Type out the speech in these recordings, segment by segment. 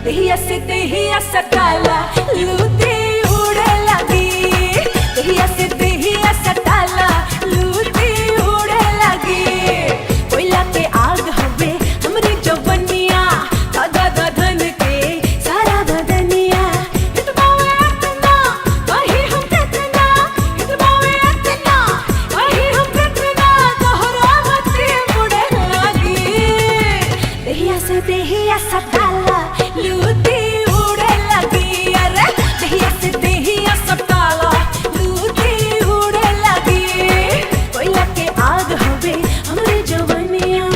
देहिया से देहिया सटाला लूटी उड़े लगी। देहिया से देहिया सटाला लूटी उड़े लगी। कोयला के आग हवे हमरी जवनिया, दादा दधन के सारा बदनिया। हितबावे अतना कही हम कितना, हितबावे अतना कही हम कितना, तोहरा मती मुड़े लगी। देहिया से देहिया सटाला लूटी उड़े लगी। अरे देहिया से देहिया सटाला लूटी उड़े लगी। कोयला के आग हवे हमरे जवनिया।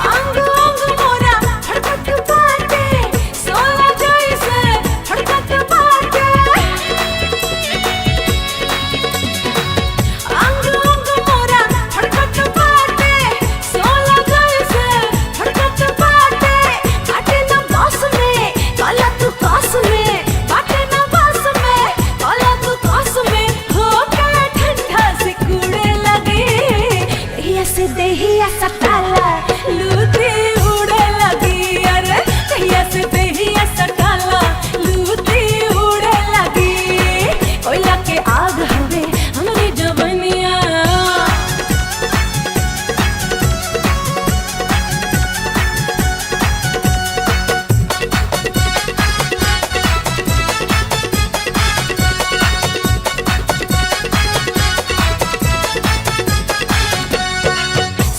अंग अंग मोरा फड़कत बाटे, सोना जैसे फड़कत बाटे। अंग अंग मोरा फड़कत बाटे, सोना जैसे फड़कत बाटे। बाटे ना बस में काला तू कास में, बाटे ना बस में काला तू कास में, होके ठंडा से कूड़े लगे। देहिया से देहिया सटाला लूटी उड़े लगी। अरे देहिया से देहिया सटाला लूटी उड़े लगी। कोयला के आग हवे हमरी जवनिया।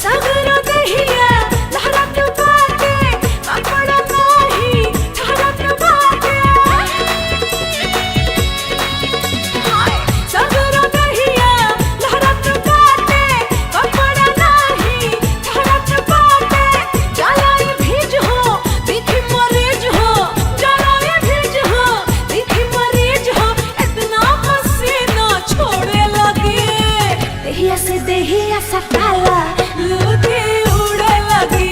सगरो दहिया लहरत बाटे, कपड़ा नाही ठहरत बाटे। सगरो दहिया लहरत बाटे, कपड़ा नाही ठहरत बाटे। जलाई भीज हो दिखी मरीज हो, जलाई भीज हो दिखी मरीज हो, इतना पसीना छोड़े लगे। देहिया से देहिया सटाला लूटी उड़े लगी।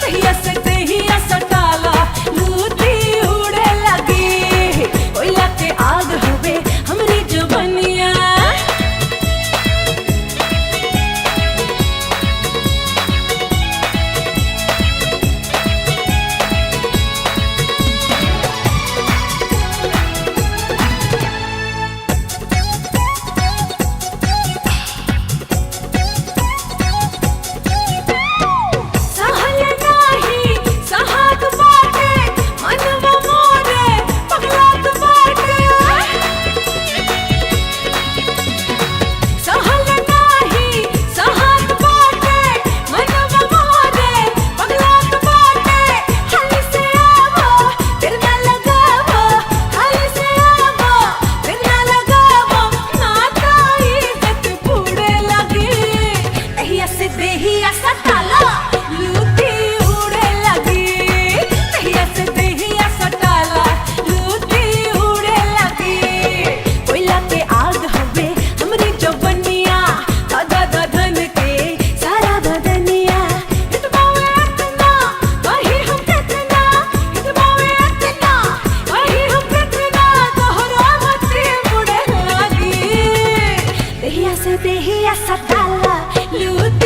देहिया से देहिया सटाला लूटी उड़े लगी। कोयला के आग हवे हमरी जवनिया। सहल नाही सहात बाटे, मनवा मोरे पगलात बाटे। सहल नाही सहात बाटे, मनवा मोरे पगलात बाटे। हाली से आवो दिल ना लगावो, हाली से आवो दिल ना लगावो, नाता इज्जत बूढ़े लगे। देहिया से देहिया सटाला लूटी उड़े लगी। देहिया से देहिया सटाला लूटी उड़े लगी। कोयला के आग हवे हमरी जवनिया, दादा दधन के सारा बदनिया। हितबावे अतना कही हम कितना, हितबावे अतना कही हम कितना, तोहरा मती मुड़े लगी। देहिया से देहिया सटाला लूटी